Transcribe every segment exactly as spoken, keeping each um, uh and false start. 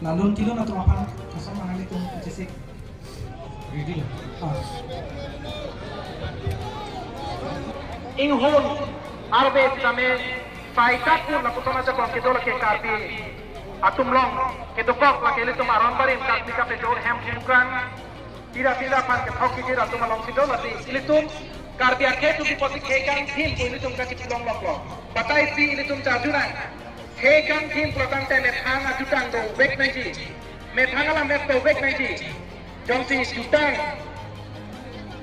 Lalun kilun atum aphan koson manali tum kecesik. Ready. Ah. Inghun arve sitame saitak pun lapuson ajakong kedo lake Karbi atum along kedokok lake ilitum Aron Barim Karbi kapejor hem sukran. Tira tira aphan kethok kejir atum alongsi do lasi ilitum Karbi akhei atum pi apotsi khei kangthim pu ilitum kachipulong longlo. Batai pi ilitum charjunang. Khei kangthim pulotangte methang ajutang dovek nangji. Methang alammet dovek nangji. Jongsi jutang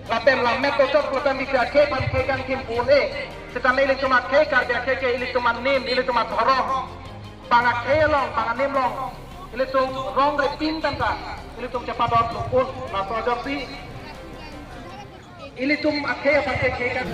lapen lammet dojok pulotangte akhei aphan khei kangthim pu un-e. Sitame ilitum akhei Karbi akhei ke ilitum anim, ilitum adhorom. Bang akhei along, bang anim along ilitum rong ripin tangka ilitum chepadon lukun. Laso ajoksi ilitum akhei aphan ke khei kan.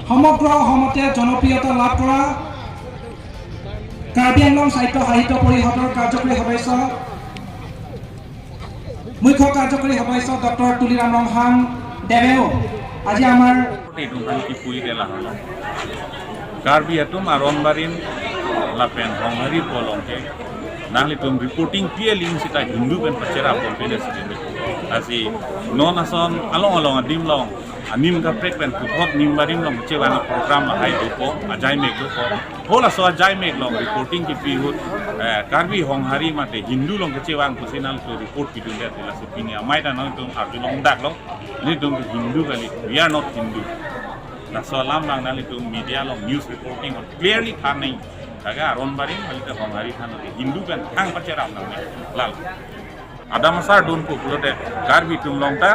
সমগ্ৰ অসমতে জনপ্ৰিয়তা লাভ কৰা কাৰ্বি আংলং সাহিত্য সাহিত্য পৰিষদৰ কাৰ্যকৰী সদস্য, মুখ্য কাৰ্যকৰী সদস্য ডক্টৰ তুলিৰাম ৰংহাং দেৱেও আজি আমাৰ Reporting atum aphan kipu-i ke lahenlo. Karbi atum Aron Barim lapen Honghari pu along ke nanglitum reporting pi aling sita Hindu pen pacherap pon pine sitame. Lasi non ason along along adim along anim kaprek pen puthot nim barim along chevang program lahai dopo, ajai mek dopo. Halaso ajai mek along reporting kipi ahut, eh, Karbi Honghari mate Hindu along kechevang pusi nanglitum report pidunde, lasi pini amei ta nangtum arjulong daklo. Nelitum Hindu kali, we are not Hindu. Laso alam abang nanglitum media along news reporting clearly than nangji. Lake Aron Barim kali te Honghari than nangji. Hindu pen thang pacherap nangne. Lal. Adam asar dunpo pulote Karbi atum along ta,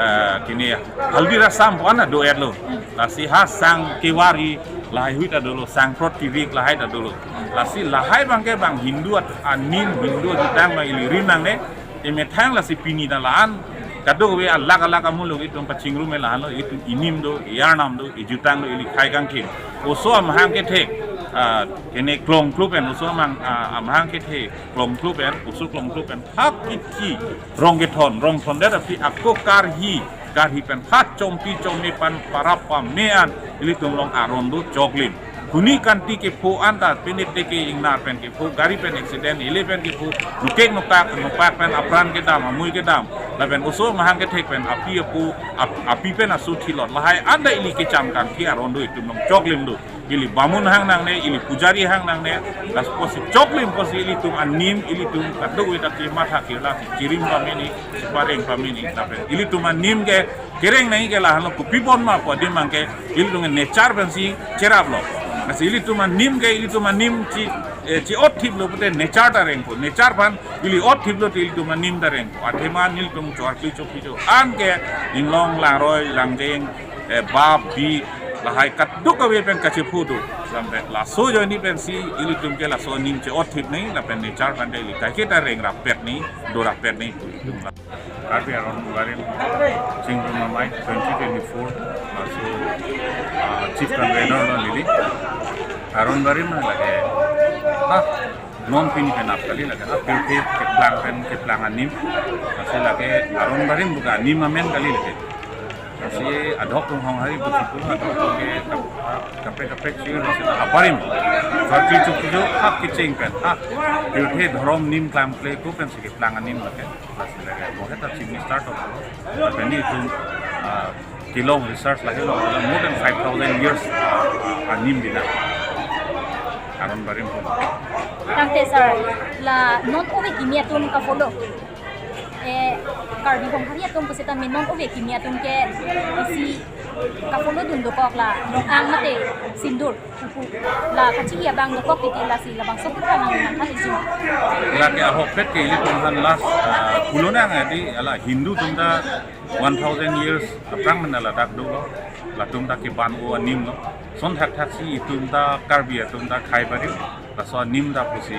eh, kini Haldi Rasam pu an do-etlo. Lasi ha sang kewari lahai hui ta dolo, sang phrot kirik lahai ta dolo. Lasi lahai abang ke bang Hindu at anim Hindu jutang abang ili rim nangne. Emethang lasi pini ta la-an kadokave alak alak amulo itum pachingrum e lahenlo, itum inim do, iarnam do, ijutang do, ili khei kangthim. Oso amahang kethek, ah, kene klongklu pen, oso amang, ah, amahang kethek klongklu pen, oso klongklu pen, hap kithi, rong kethon, rong thondet aphi, ako karhi, karhi pen, hap chompi chome pan, parap pame an, ilitum along aron do choklim. Huni kanti kepho anta pini teke ingnar pen kepho, gari pen accident, ili pen kepho, nukek nukak, nukak pen apran kedam, amui kedam. Lapen oso amahang kethek pen api apo, ap-, api pen aso thilot. Lahai anta ili kecham kangthi aron do itum along choklim do. Ili bamun hang nangne, ili pujari hang nangne. Laso pusi choklim pusi ilitum anim, ilitum kadokave ta kematha kirla si chirim pameni, si pareng pameni. Lapen ilitum anim ke kereng nangji ke lahenlo, kopi pon ma pu adim abang ke ilitum ke nature pensi cheraplo. Lasi ilitum anim ke ilitum anim chi, eh, chi-ot thiplo pute nature ta rengpo. Nature aphan ili ot thiplo te ilitum anim ta rengpo. Athema nelitum chor kli chok kli chok. Anke inglong langroi langjeng, eh, bap bi lahai kadokave pen kachephu do. Sampai laso ajoine pensi ilitum ke laso anim chi-ot thip nangji lapen nature aphan ta ili kaike ta reng rappet nangji, do rappet nangji pu ilitum. Karbi Aron Barim Chingrum Amei twenty twenty-four laso, ah, chief convener lo neli. Aron Barim lake, ah, non pini pen ap kali lake, ah, pirthe keplang pen keplang anim. Lasi lake Aron Barim pu ke anim amen kali lake. Lasi adhok tum Honghari pu chipul, adhok tum ke kap-, kaprek kaprek chipul, lasi abarim. Karbi chuk chuk hap kecheng pen, ah, pirthe dhorom nim klam kle ko pensi keplang anim lake. Lasi lake, bohe ta chini start up lo. Lapen nelitum, ah, kelong research lahelo, more than five thousand years, ah, anim bina. Aron Barim pu. Tangte sir, la non ove kimi atum ka follow. Eh, Karbi Honghari atum pusitame non ove kimi atum ke isi Ka-follow dun dokok la Long-ang mate Sindur pupu. La kachihi abang dokok titi, lasi labangso aphuthak nangthan isi. Lake ahokpet ke ilitum aphan last, ah, pulo nang adi, hala Hindu atum ta one thousand years aphrang mena ladak dolo. Latum ta keban-o anim lo. Lason thakthaksi itum ta Karbi atum ta khei barim. Laso anim ta pusi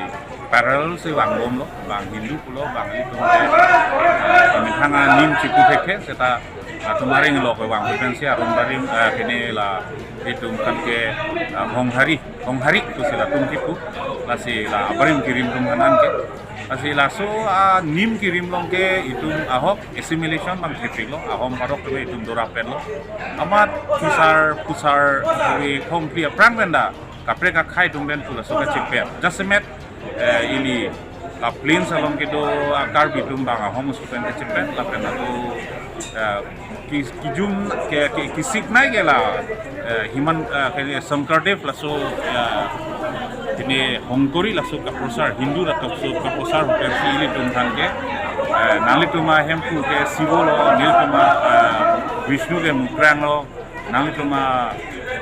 parallel si vangbomlo, bang Hindu pulo, bang ilitum ke, eh, methang anim chipu thekthe, seta, ah, atum areng lo ke vang pensi aron barim, ah, kene la itum aphan ke, ah, Honghari, Honghari pusi latum kipu, lasi la abarim kirim atum aphan ke. Lasi laso anim kirim along ke itum ahok assimilation bang thepiklo, ahom parok ke itum dorapetlo. Amat phusar, phusar, ave khongpli aphrang pen ta kaprek akhei atum pen pu laso kachepet. Jasemet, eh, ili la plains along kedo a-Karbi atum bang ahom oso pen kachepet, lapen ako, eh, ki-, kijum ke, ke, kisiknei ke la, eh, Himan, eh, ke Shankardev laso, eh, kene Hongkori laso kaprosar, Hindu laso kaprosar pen si ilitum aphan ke, eh, nanglitum ahemphu ke Shivo lo, nelitum a, eh, Vishnu ke Mukrang lo, nanglitum a,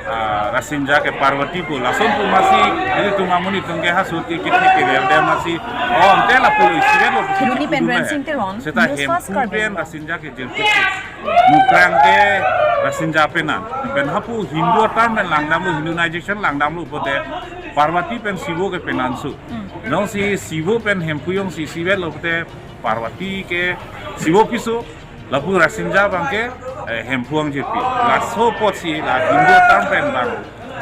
ah, Rasinja ke Parvati pu, lason pu masi, ilitum amonit atum ke hasuti kithek ke rel dem masi, oh, ante lapu lo isivet lo, Khiluni pen Rensing Teron, seta News Fast Hemphu Karbi pen Anglong. Rasinja ke Jirpit, Mukrang ke Rasinja penan. Pen hapu Hindu atum pen langdamlo, Hinduization langdamlo pulote Parvati pen Shivo ke penanso. Hmm. Jongsi Shivo pen Hemphu jongsi isivet lo pulote Parvati ke Shivo piso, lapu Rasinja abang ke, eh, Hemphu angjirpi. Laso apotsi la Hindu atum pen bang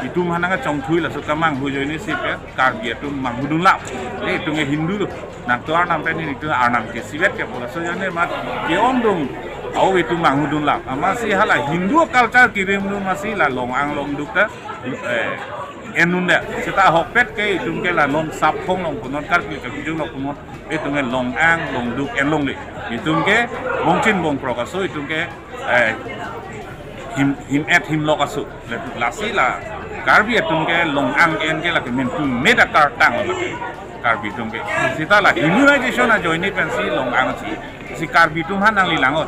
itum aphan nangkachongthui, laso kemanghu ajoine si pen Karbi atum manghudun lap. Le itum ke Hindu lo. Nangtum Arnam pen nelitum Arnam ke isivet ke pu laso ajoine mat ke-ongdung. Au itum manghudun lap. Amatsi hala Hindu culture kirimdun amatsi la Long-ang Longduk ta, eh, en-un det. Seta ahokpet ke itum ke la non Sapkhong along punon, Karkli kejung along punon, itum ke Long-ang Longduk en longle. Itum ke bongchin bongprok aso, itum ke, eh, him, him-et himlok aso. Lasi la Karbi atum ke Long-ang en ke lake mentu meda kartang lake Karbi atum ke. Seta la Hinduization ajoine pensi Long-ang si, si Karbi atum aphan nangli langot.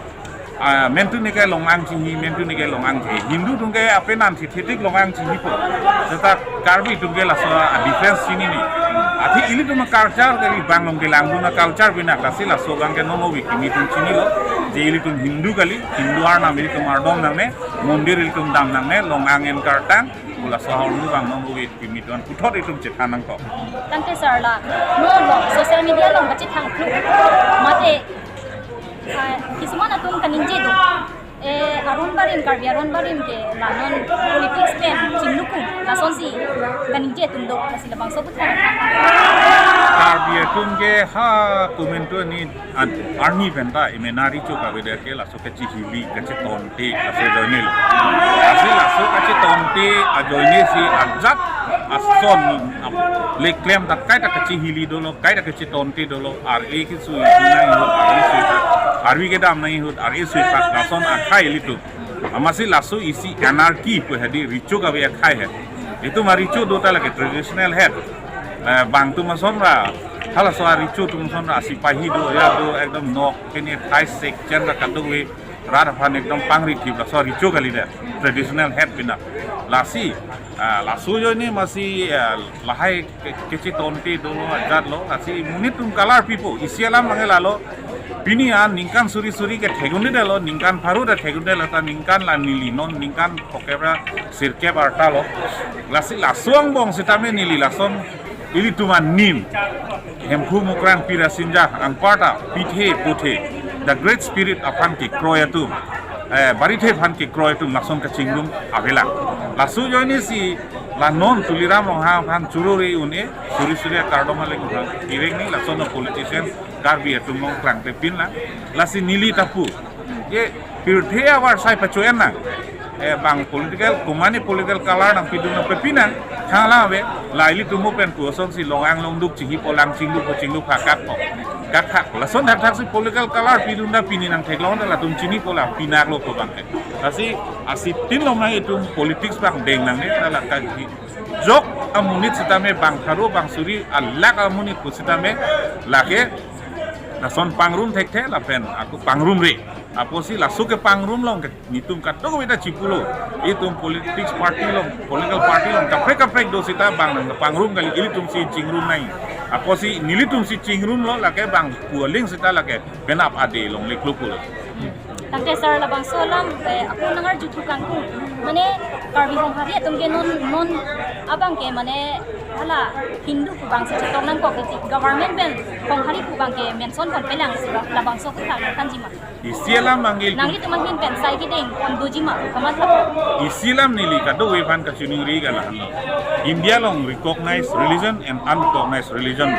Ah, mentu ne ke Long-ang chihi, mentu ne ke Long-ang chihi. Hindu atum ke apenan si thetik Long-ang chihipo. Seta Karbi atum ke laso a-difference chinine. Athe ilitum a-culture ke ri bang along kelangdun a-culture binak, lasi laso abang ke non ove kimi atum chinilo. Je ilitum Hindu kali, Hindu Arnam ilitum ardom nangne, mondir ilitum dam nangne, Long-ang en kartang, pu laso ahormu abang non ove kimi atum puthot itum chethan nangkok. Tangte sir la, non lo, social media along kachethang phlu. Mate, ah, kisuman atum kaningje do. Eh, aron barim, Karbi aron barim ke la non politics pen chingluku, lasonsi kaningje atum do, lasi labangso aphuthak. Karbi atum ke ha komentu ni an, arni pen ta imenari chok avedet ke laso kachihili, kachetonte, laso ajoine lo. Lasi laso kachetonte ajoine si ajat ason, ap, le klem ta kaita kachihili dolo, kaita kachetonte dolo, ar-e kesui nang ahut, ar-e sui thak, arvi kedam nang ahut, ar-e sui thak, lason akhei ilitum. Amatsi laso isi anarchy pu hedi, recho kave akhei he. Itum a-recho do ta lake traditional head. Eh, bang atum ason ra, halaso a-recho atum ason ra, sipahi do, ya do, ekdom nok, kene thai sek, chen ra kadokave, rat aphan ekdom pangri thip, laso a-recho kalidet, traditional head binak. Lasi, ah, laso ajoine amatsi, ah, lahai ke, kachetonte dolo, ajat lo, lasi monit atum kalarpipo, isi alam abang ke lalo, pini an ningkan suri suri ke thegunde lo, ningkan pharo ta thegunde lo, ta ningkan la neli non, ningkan phokep ra sirkep arta lo, lasi laso angbong sitame neli lason, ilitum anim, Hemphu Mukrang Pi Rasinja, anparta, pithe puthe, the great spirit aphan kekroi atum, eh, barithe aphan kekroi atum, lason kachingrum avelang. Laso ajoine si la non Tuliram Ronghang aphan churore un-e, suri suri akardom aleng aphan kireng ni, lason a-politician Karbi atum along klangte pinlang. Lasi neli ta pu, ye pirthe avarsai pacho-en nang. Eh, bang political, komane political color nangpidun nangpepi nang, thang la ave, la ilitum mo pen pu asonsi Long-ang Longduk chihipo, lang chingduk po, chingduk pha kat po, kat thak po. Lason thak thaksi political color pidun ta pini nangtheklong ta latum chinipo, la pinaklo ko abang ke. Lasi asitin long nang itum politics abang deng nangne, ta la kajok amonit sitame, bang pharo bang suri alak amonit pu sitame, lake lason pangrum thekthe lapen ako pangrumre. Apotsi laso kepangrum along ke netum kadokave ta chipulo. Itum politics party along, political party along kaprek kaprek do seta bang nangpangrum kali, ilitum si chingrum nai. Apotsi nelitum si chingrumlo, lake bang pu aling seta lake penap ade longle klok pulo. Tangte sir, labangso alam, eh, ako nangarju thukang ku. Mane Karbi Honghari atum ke non, non abang ke mane hala Hindu pu abang si chetok nangkok, government pen Honghari pu abang ke mention ponpe lang si ba, labangso ke tang kanji ma. Isi alam manggil. Nanglitum ahin pen sai kedeng pon doji ma, kamatha? Isi alam neli kadokave aphan kachiningri ke lahenlo. India along recognized religion and unrecognized religion.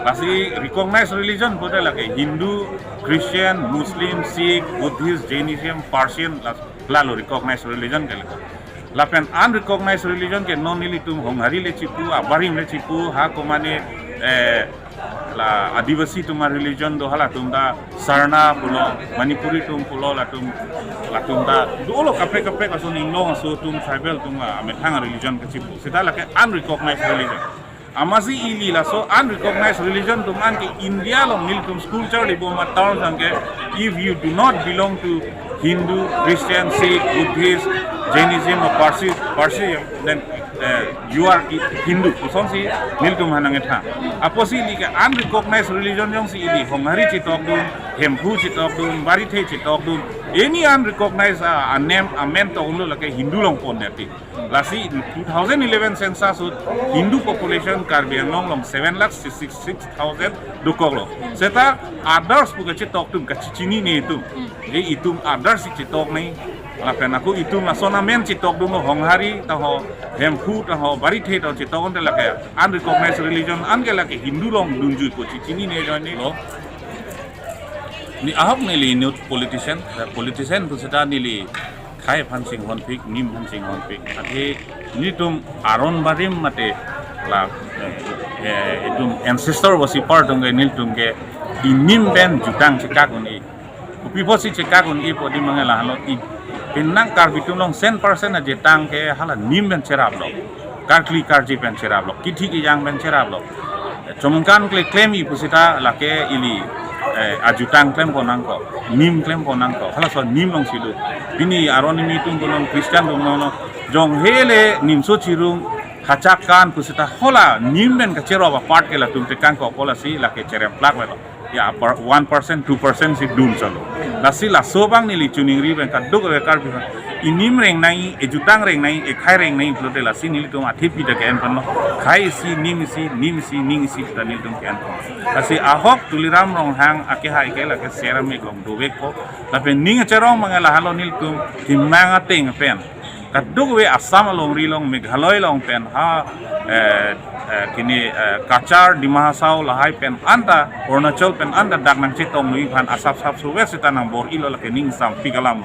Lasi recognized religion pulote lake Hindu, Christian, Muslim, Sikh, Buddhist, Jainism, Persian, la, lalo recognized religion ke lake. Lapen unrecognized religion ke non nelitum Honghari le chipu, abarim le chipu, ha komane, eh, la Adivasi atum a-religion do, halatum ta Sarna pulo, Manipuri atum pulo, latum, latum ta dolo kaprek kaprek aso ninglong aso atum tribal atum amethang religion kechipu. Seta lake unrecognized religion. Amatsi ili laso unrecognized religion atum an ke India along nelitum school charlibom a-term sang ke, if you do not belong to Hindu, Christian, Sikh, Buddhist, Jainism or Parsi, Parsi, then, eh, you are Hindu. Kosonsi nelitum aphan nangkethan. Apotsi ili ke unrecognized religion jongsi ili Honghari chetokdun, Hemphu chetokdun, Barithe chetokdun, any unrecognized, ah, anem, amen tokdunlo, lake Hindu along pon neti. Lasi two thousand eleven census ahut Hindu population Karbi Anglong along seven lakh sixty-six thousand dokoklo. Seta others pu kachetok atum, kachechinine atum. Hmm. Jadi itum others si chetok nai. Lapen ako itum lason amen chetokdunlo, Honghari ta ho, Hemphu ta ho, Barithe ta ho, chetok unte lake unrecognized religion an ke lake Hindu along dunjui pu chechinine ajoine lo. Ne ahok neli inut politician, eh, politician pu seta neli khei aphan chinghonpik, nim aphan chinghonpik. Athe nelitum aron barim mate la, eh, eh, itum ancestor worshipper atum ke nelitum ke inim pen jutang chekak un-e. Kopi apotsi chekak un-e pu adim abang ke lahenlo, i penang Karbi atum along cent percent ajetang ke hala nim pen cheraplo. Karkli karji pen cheraplo, kithi kejang pen cheraplo. Chomangkan kle klem-i pu seta lake ili, eh, ajutang klempon nangkok, nim klempon nangkok, halaso nim alongsi do. Pini aron kimi atum punon, Christian atum punon, jong hele nimso chirung, hachak kan pu seta hala nim pen kacherap apart ke latum tekangkok, hala si lake cheremplak melo. Ya, per-, one percent, two percent si dun chalo. Lasi laso abang neli chiningri pen kadokave Karbi aphan. Inim reng nai, ejutang reng nai, ekhei reng nai pulote lasi nelitum athe pi ta ke-en ponlo. Khei isi, nim isi, nim isi, ning isi ta nelitum ke-en ponlo. Lasi ahok Tuliram Ronghang akehai ke lake Seram Meglong dovekpo. Lapen ning cherong abang ke lahenlo, nelitum kemang ateng pen kadokave Assam alongri along, Meghalaya along pen ha, eh, eh, kini, eh, Cachar, Dima Hasao lahai pen anta, Arunachal pen anta dak nangchetong noi aphan asap sap suwe seta nangbor-ilo, lake ning sampik alam.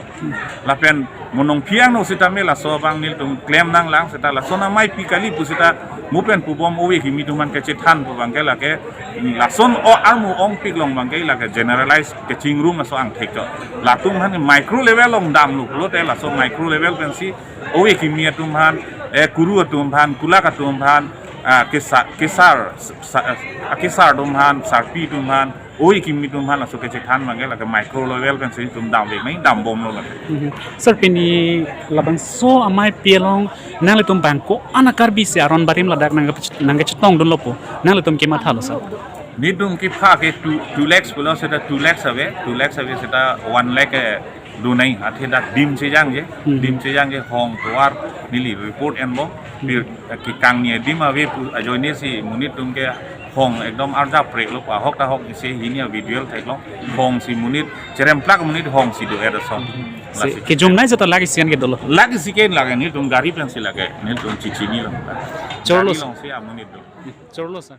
Lapen mo nangpi-ang no seta me laso abang nelitum klem nanglang seta lason amei pi kali pu seta mo pen pubom ove kimi atum aphan kachethan pu abang ke lake lason o armu ongpik along abang ke lake generalize kachingrum aso angthek chot. Latum aphan micro level along damlo pulote laso micro level pensi ove kimi atum aphan, eh, kuru atum aphan, kulak atum aphan, ah, kesa-, kesar, sa-, ah, kesar atum aphan, sarpi atum aphan, ove kimi atum aphan laso kachethan abang ke lake micro level pensi itum damvek nai, dambomlo lake. Mhm. Sir, pini labangso amei pi along nanglitum bang ko-an a-Karbi si aron barim ladak nang, nangkachetongdunlo pu nanglitum kemathalo, sir? Nelitum kepha ke two, two lakhs pulo seta two lakhs ave, two lakhs ave seta one lakh, eh, do nai, athe dak dim chejangje, Hmm. dim chejangje, hong tovar neli report enbom, Hmm. pi, eh, kekangni adim ave pu ajoine si monit atum ke hong ekdom arjapreklo, ahok ta ahok isi hini a-video theklong, hong si monit, cheremplak monit hong si do-et ason. Hmm. Si, lasi kejum nai jata lake isi an ke dolo. Lake isi ke lake nelitum gari pensi lake, nelitum chechinilo. Chorlo, gari sir. Alongsi amonit do. Chorlo, sir.